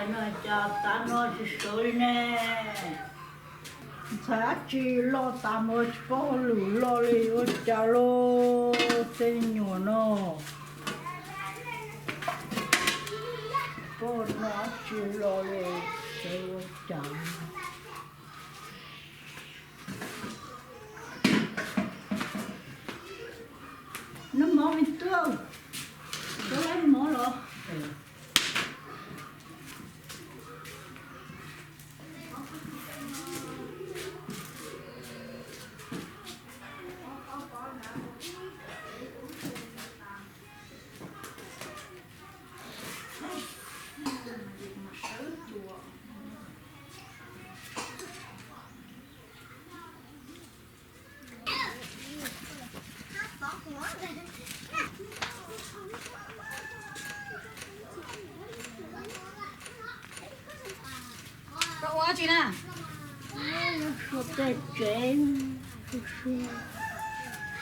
No cas tav no tsis sawv li ne? Ntxhais dab tsi loj tas mus tsis paub hauj lwm loj li ua cas lauj tej nyuam no. Paub no dab tsi los li sawv ua cas. Noj mov me tub, koj laib mov los? Koj ua dab tsi na?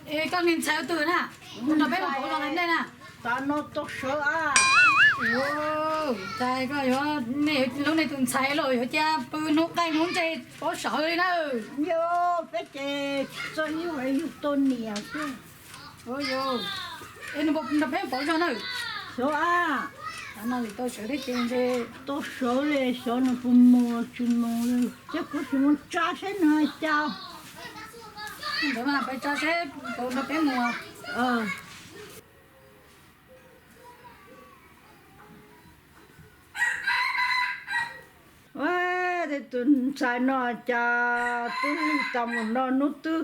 Es koj niag ntxhais twg na? Tus nrog peb mus pauv zog ntej na. Tav no tau sawv a. Ua cas koj yuav, lub niag tus ntxhais los yuav cia pw hnub qaij hnub ntse pov sawv li na. Yog peb ces txawj yug es yug tau niam xwb. Es nws nrog peb pauv zog na. Xyov a. Tav no tau sawv thiab ces ntshe tau sawv li, xyov nws puas mus tsis mus li. Ces kuv sim mus tsa seb nws hais cas. Ntawd mas peb tsa seb puas nrog peb mus. Tej tus ntxhais no cas twb lig tas mus no hnub twb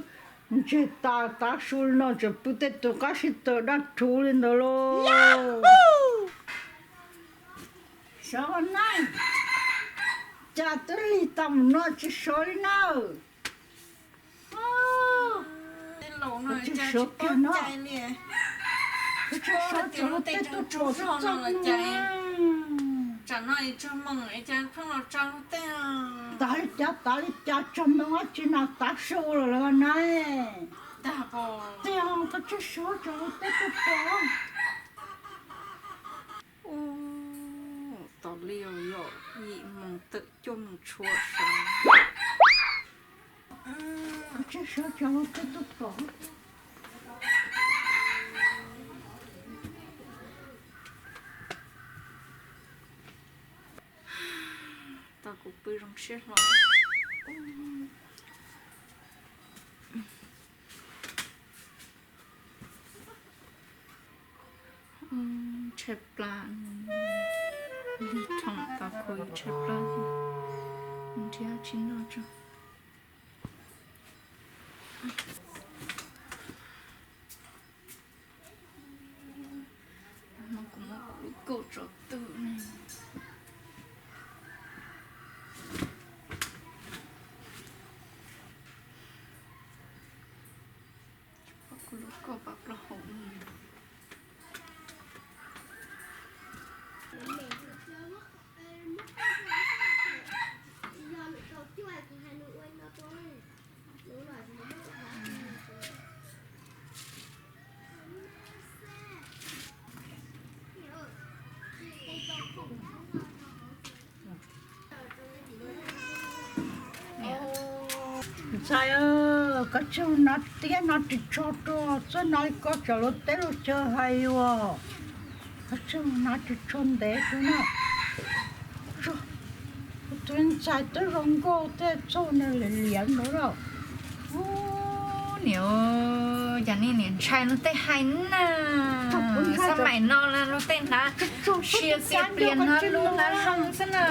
ntseg tas tav su li no tseem pw tej tus qab sib tw dab rhuv li ntawd lauj. Xyov na, cas twb lig tas mus no tsis sawv li na. Tej laus no cas tsis paub cai li. Tsis paub tias luag tej tub tsaug zog no los cas, tsam no tsaug moos cas pheej los tsa luag tej. Tav li cas tav li cas tsaug moos dab tsi na, tav su lawm los na. Tiag, koj tsis sawv tsaug luag tej tub tsaug. Tos li yog yim moos tawm cuaj moos tshua sawv. Koj tsis sawv tsaug luag tej tub tsaug. Tos kuv pw zoo siab hlo. Tshaib plab, lig thoom tos kuv tshaib plab, nrhiav tsis noj tso. Kuv muab kuv lub kauj tso twm ne. Kuv lub kauj pam plaub hau. Ntxhais, koj tsij hnav tiab hnav ris tsho rau, txhob hnav li koj tsam luag teb luag chaw hais yus. Koj tsij hnav ris tsho ntev rau na. Tus ntxhais twb zoo nkauj tej txuj nws liam liam ntawd lawm. Niam, cas nej niam ntshai luag tej hais na. Xab maim no luag tej hnav sia xiav plias hnav lub hnav zoo xwb na.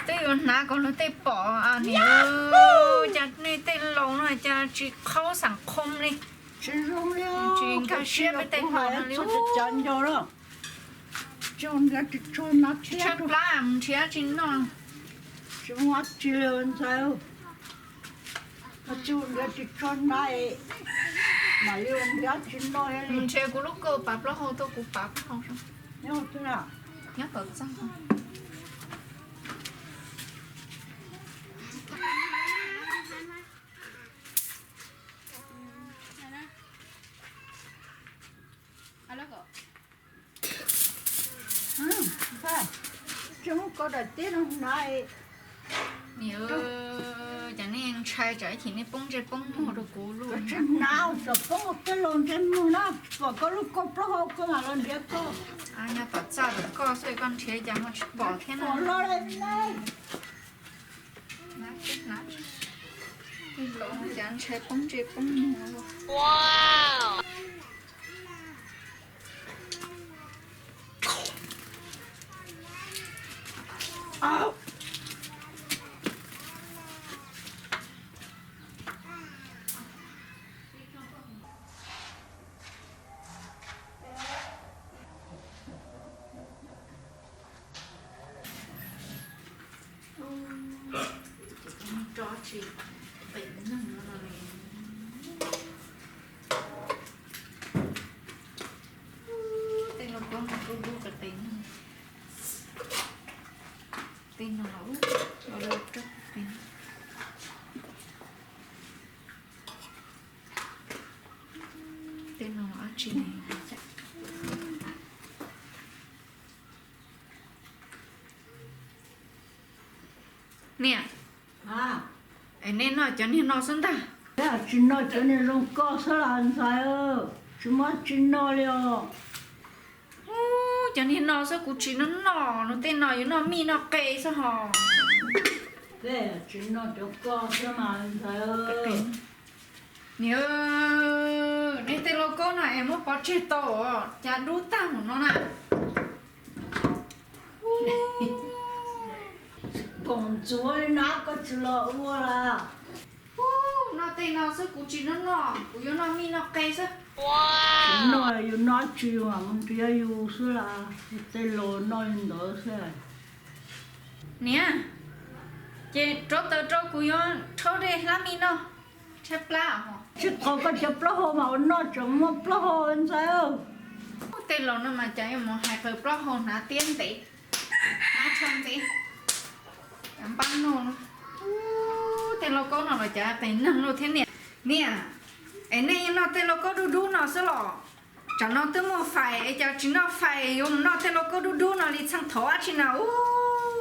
Twb yuav hnav kom luag tej pom niam, cas nej tej laus no cas tsis qhaub xam qhom li. Tsis nkag siab peb tej laus no li. Tsis tshaib plab mus nrhiav tsis noj. Tsis muaj dab tsi li ntxhais, tsis ua nrhiav tsis tshaib na, mam li ua nrhiav tsis noj li. Nrhiav kuv lub kauj pam plaub hau tuaj, kuv pam plaub hau. Nyob tom txaj. Lub ko daim teb no hnav. Niam, cas nej ntshai tsam ib chim nej poob ntsej poob muag rau kuv lub. Tsis hnav, txawm poob tej laus ntsej muag na, pom koj lub ko plaub hau koj mam los nrhiav koj. Nyob tom txaj tom koj xwb koj nrhiav cas ho tsis pom thiab na. Tej laus cas ntshai poob ntsej poob muag. Rov tsis qis neeg no. Tej lauj kaub no kuj dub qis qis neeg. Tej no los ua rau qis. Tej no dab tsi ne? Niam, es nej noj cov niag no xwb ntag. Tsis noj cov niag zoo koj xwb las ntxhais, tsis muaj tsis noj li os. Ub, cov niag no xwb kuv tsis noj noj, no tej no yuav noj mij noj qe xwb hos. Tsis noj cov koj xwb mas ntxhais. Niam, nej tej lauj kaub no es muab pov tseg tau, cas dub tag mus no na. Koom ntxuav li na koj tsis los ua las. Noj tej no xwb kuv tsis noj noj, kuv yuav noj mij noj qe xwb. Tsis noj yuav noj tsis mas mus nrhiav yus xwb las, tej laus noj li ntawd xwb. Niam, ces rauv taws rau kuv yuav rhaub dej hlab mij noj, tshaib plab. Tsis qhov koj cov plaub hau mas ua noj tseem muaj plaub hau ntxhais. Tej laus no mas cas yuav mus hais qws plaub hau hnav tiab ntev, hnav tsho ntev, npab noj. Tej lauj kaub no los cas qis neeg luj thiab niam. Niam, es nej noj tej lauj kaub dub dub no xwb los? Tsam no twb muaj fais es cas tsis noj fais, yuav mus noj tej lauj kaub dub dub no li txheej thaum dab tsi na. Ub,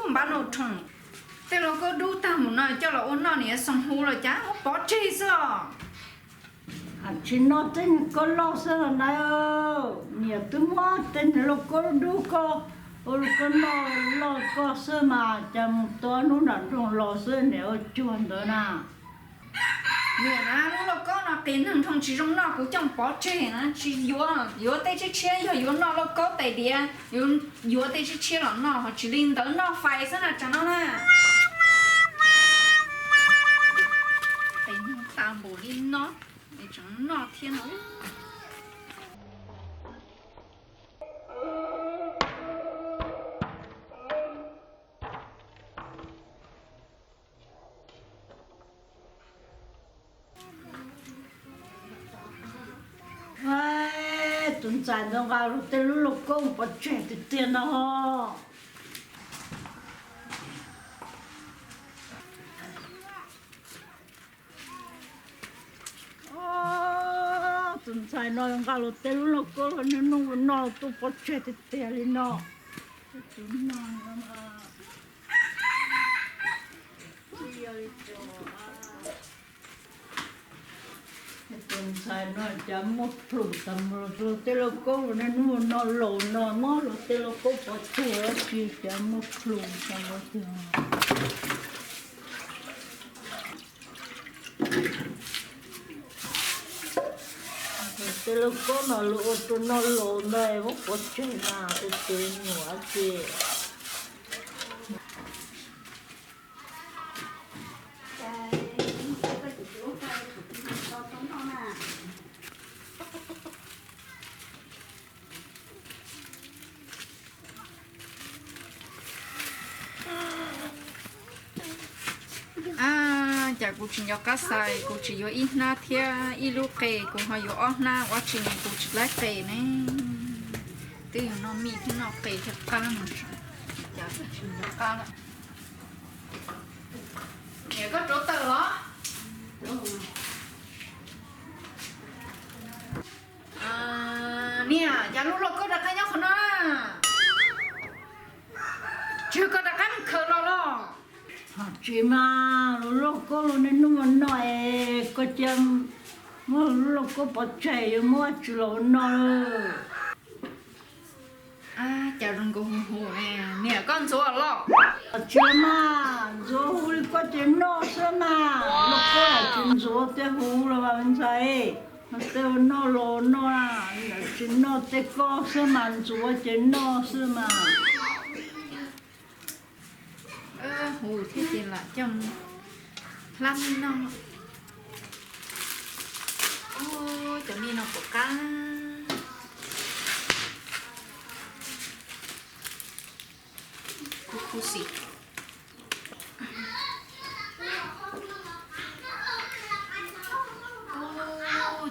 npab noj rhoom, tej lauj kaub dub tag mus no coj los ua noj niam xoo hu los cas muab pov tseg xwb os. Tsis noj tej niag ko loj xwb na. Niam twb muab tej niag lauj kaub dub koj ua koj noj loj koj xwb mas cas mus tua hnub nram nroog los xwb niam ua cuag ntawd na. Niam na, lub lauj kaub no qis neeg nrhoom tsis zoo noj, kuv coj pov tseg na, tsis yuav, yuav tej tshiab tshiab, yog yuav noj lauj kaub tais diav, yuav tej tshiab tshiab los noj, ho tsis li ntawd noj fais xwb na tsam no na. Qis neeg tas npaum li no, tseem noj thiab no. Tus ntxhais ntawd nqa luag tej lub lauj kaub pov tseg tiag tiag no. Tus ntxhais no nqa luag tej lub lauj kaub los niaj hnub ua noj tuaj pov tseg tiag tiag li no. Tus ntxhais no cas muaj plhus tag mus, luag tej lauj kaub los niaj hnub ua noj laus no muab luag tej lauj kaub pov tseg dab tsi cas muaj plhus tag mus tiag. Tej lauj kaub no luag ua rau noj laus ntag, muab pov tseg mas tus tus nyuam ces. Ab, cas kuv tsis nco qab xav, kuv tsis yuav ib hnab thiab ib lub qe, kuv ho yuav ob hnab, ua tsi kuv tsis laib qe ne. Twb yog noj mij thiab noj qe thiaj qab no, cas tsis nco qab lawm. Niam, koj rauv taws los? Niam, cas lub lauj kaub rov qab nyob qhov no na? Tsis yog Koj rov qab mus khaws los los. Tsis mas, lub lauj kaub los niaj hnub ua noj es koj cia muab lub lauj kaub pov tseg yuav muab ua tsi los ua noj lawm. Cas zoo nkaus huv huv ne, niam koj ntxuav los? Tsis mas, ntxuav huv li koj ces noj xwb mas, lauj kaub los tsis ntxuav tej huv los mas ntxhais, tej ua noj los noj, tsis noj tej koj xwb mas ntxuav ces noj xwb mas. Huv thiab ces lam coj mus hlab mij noj. Cov mij no puas qab, khuv khuv xim.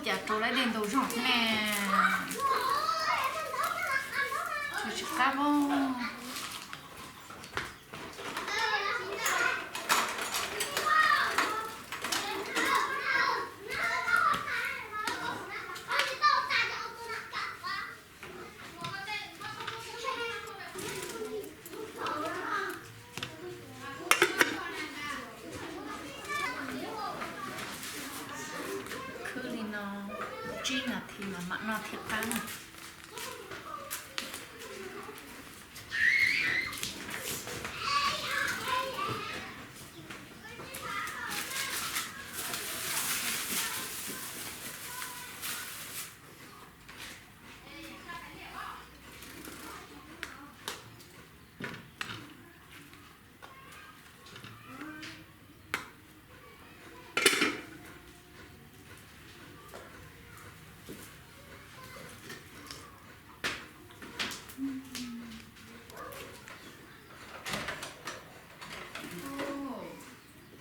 Cas rau lawv dej ntau zog thiab ne. Tsis qab os. Khwb li no tsib nas this mas mam noj thiaj qab na.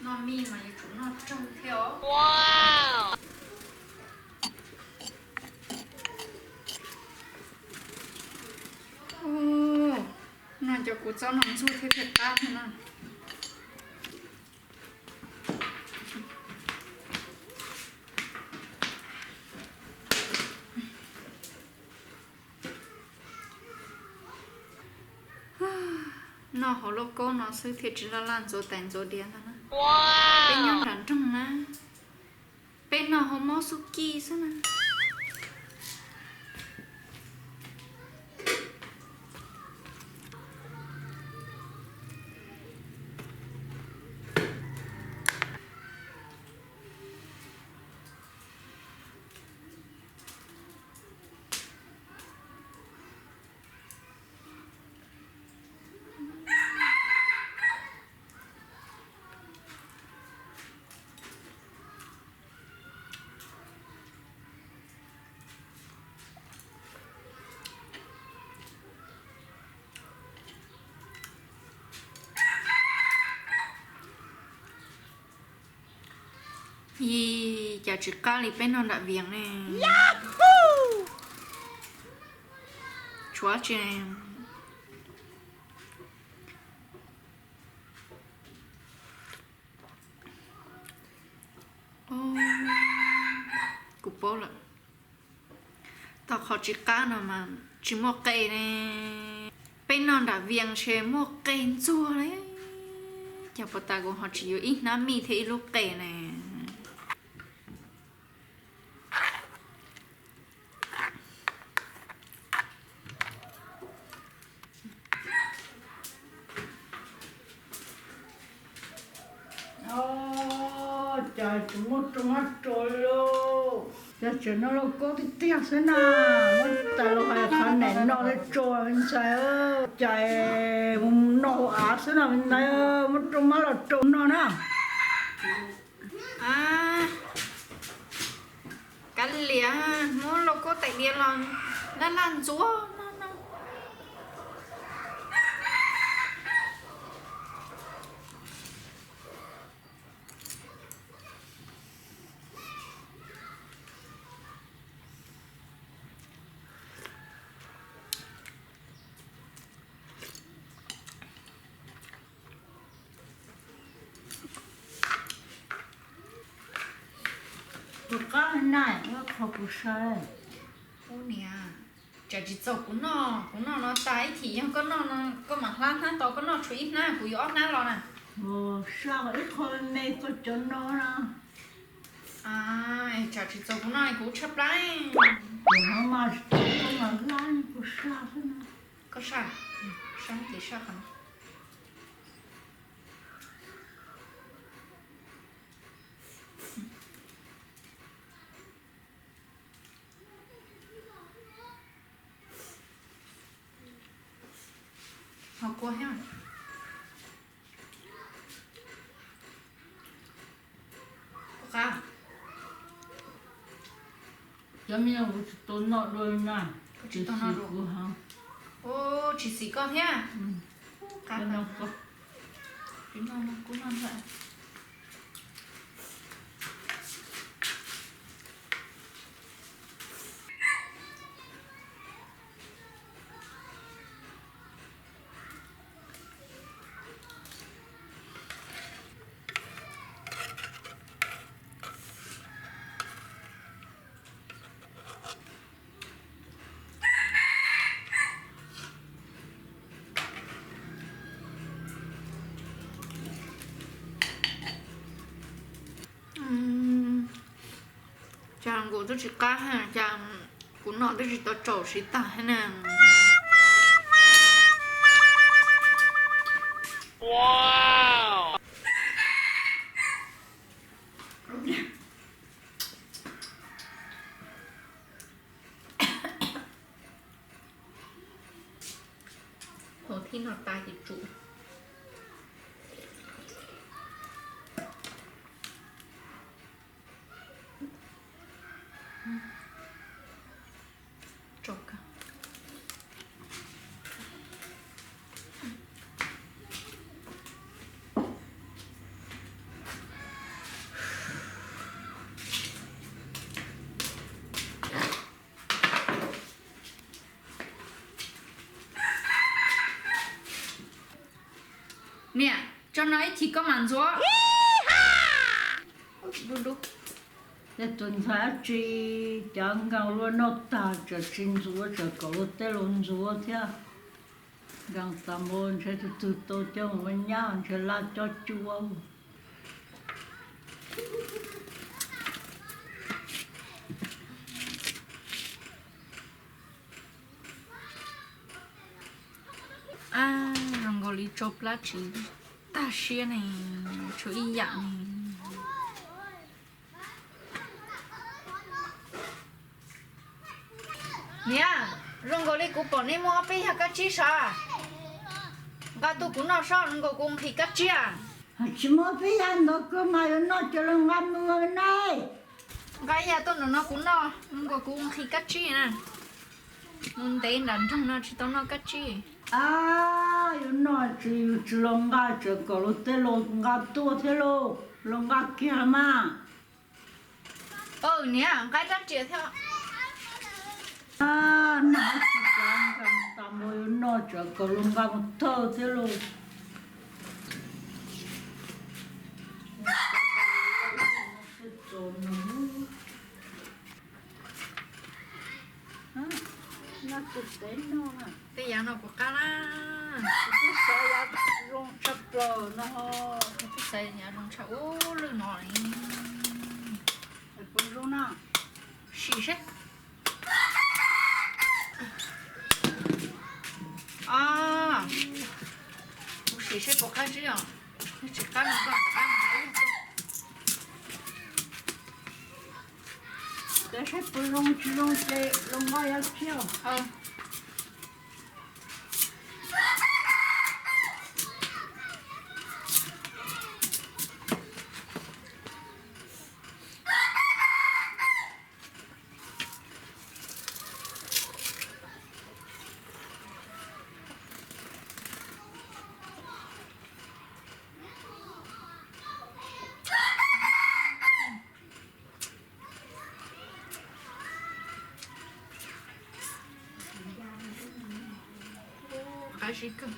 Noj mij mas yuav tsum noj tsawg thiab os. Noj cov kuv txob no ntxuag thiab thiaj qab thiab na. Noj hauv lauj kaub no xwb thiaj tsis laj laj ntxuav tais ntxuav diav ntag na. Peb nyob nram nroog na, peb noj hauv mob xub kij xwb na. Yis, cas tsis qab li peb noj nram Vias ne. Tshuav tsi. Kuv paub lawm. Tau qhov tsis qab no mas tsis muaj qe ne. Peb noj nram Vias ntshe muaj qe ntxuag li. Cas puas tas kuv ho tsis yuav ib hnab mij thiab ib lub qe ne. Cas tsis muaj rau hab rau li lauj. Cas tseem noj lauj kaub tiag tiag xwb na. Muab tas los hais qhov niam no li tso me ntxhais. Cas mus noj hauv av xwb no me ntxhais, muab rau mab los rau noj na. Kav liam, muab lauj kaub tais diav los laj laj ntxuav no no. Kuv qab na, ua qhov kuv saib. Ub niam, Tsam tsis txaus kuv noj, kuv noj no tas ib chim yog koj noj no, koj mam hlab hnab tau, koj noj tshuav ib hnab kuv yuav ob hnab los na. Saj ib qho me koj cov no na. Tsam tsis txaus kuv noj kuv tshaj plaws. Kuv no mas tsis txaus koj mas hlab kuv saj xwb na. Koj saj, saj ces saj qhov no. Ho kua thiab. Cov me no kuv tsis tau noj dua na. Tsis tau noj dua. Ub, tsis xis koj thiab. Qab no koj. Kuv noj, kuv noj ntag. Cas nkaus twb tsis qab, cas kuv noj twb tsis tau tsaus siav tag thiab na. Hauv thib no tas ces tsum. Niam, tso no ib chim koj mam ntxuav. Tej tus ntxhais dab tsi, cov nkaus luaj noj tag tseem tsis ntxuav, tseem kom luag tej laus ntxuav thiab. Nkees tas npaum ntshe tus twg tau coj mus ua nyab ntshe laj cob cuab. Zoo nkaus li tsau plab tsis tag siab ne, tshuav ib yam ne. Niam, zoo nkaus li kuv pom nej muaj ob peb yag kab tsib sav. Nqa tuaj kuv noj saib, zoo nkaus kuv nqhis kab tsib. Tsis muaj ob peb yag ntawd koj mas yuav noj cov los nqa mus na. Nqa ib yag tuaj nram no kuv noj, zoo nkaus kuv nqhis kab tsib na. Mus ntev nram nroog no tsis tau noj kab tsib. Yuav noj tsis, yus tsis los nqa, tseem kom luag tej los nqa tuaj thiab lauj, los nqa kiag mas. Niam, nqa rab riam thiab. Noj tsis tau, nkees tas npaum yuav noj tseem kom luag nqa mus thawj thiab lauj. Tej yav no kuv qab na. Kuv twb xav yav zoo tshaj plaws no. Kuv twb xav yav zoo tshaj ub lwj no. Kuv zoo no. Sim seb. Kuv sim seb puas qab ntsib os. Tsis qab no koj rov qab mus nqa ib yag tuaj. Saib puas zoo, tsis zoo ces los nqa yav tshiab. Qab zib kawg.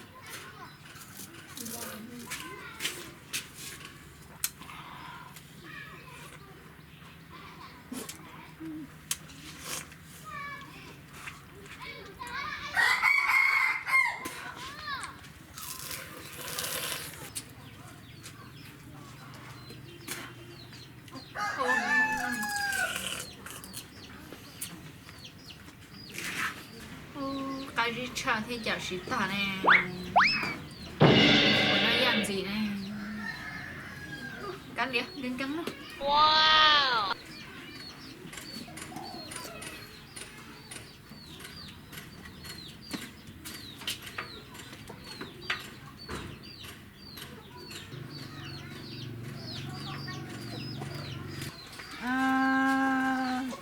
Tshaj thiab cam siv tag ne. Ua nyob yaj ntxis ne. Kab liam nkees nkees no.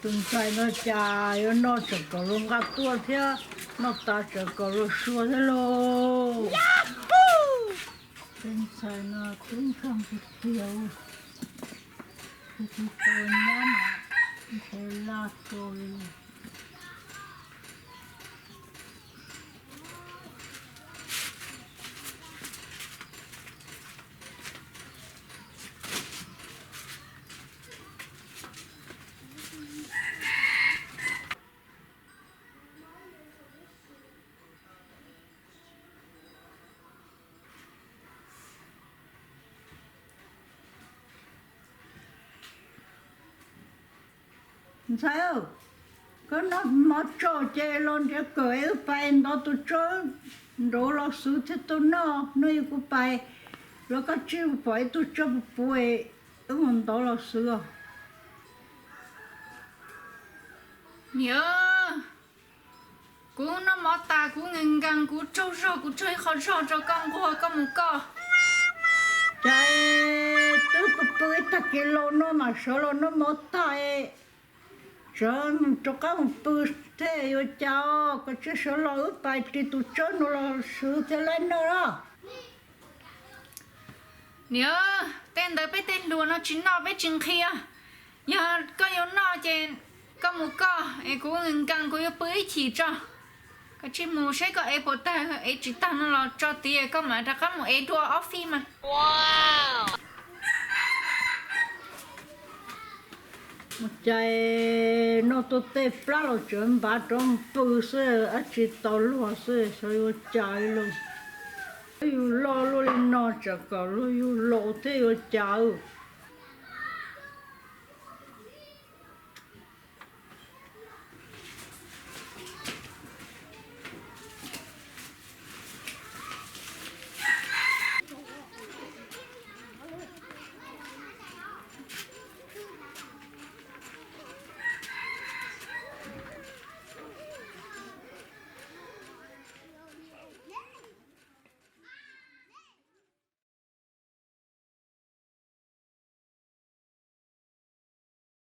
Tus ntxhais no cas yuav noj tseem kom luag nqa tuaj thiab, noj tas tseem kom luag sua thiab lauj. Tus ntxhais no tub nkeeg tiag tiag, tus tsis tau nyab mas ntshe laj kawg li. Ntxhais, koj noj mov tso ces los nrhiav kawm es wb pais ntov tus tsawb nraud los xwv thiaj tau noj. Hnub ib kuv pais los koj tsij pom ib tug tsawb puv puv, wb mus ntov los xwv os. Niam, kuv noj mov tas kuv nkees nkees, kuv tsaug zog, kuv tsaug ib qho zog rau koj nquag, koj mus koj. Cas twb pw pw ib tag kis los no mas sawv los noj mov tag, sawv rov qab mus pw thiab yuav cas os? Koj cia sawv los wb pais ris tus tsawb no los xwv thiab lawm nawb. Niam, tej ntawd peb tej hluas no tsis noj peb tsis nqhis. Yog koj yuav noj ces koj mus koj es kuv nkees kuv yuav pw ib chim tso. Koj tsij mus saib koj ev puas tag, ev tsis tag no los tso tid koj mam rov qab mus ev dua ob fij mas. Ua cas noj tuaj tej plab los tseem npav rov pw xwb, dab tsi tau luag xwb, xyov yuav cas li lauj. Yus loj luaj li no tseem kom luag yug laus thiab yuav cas.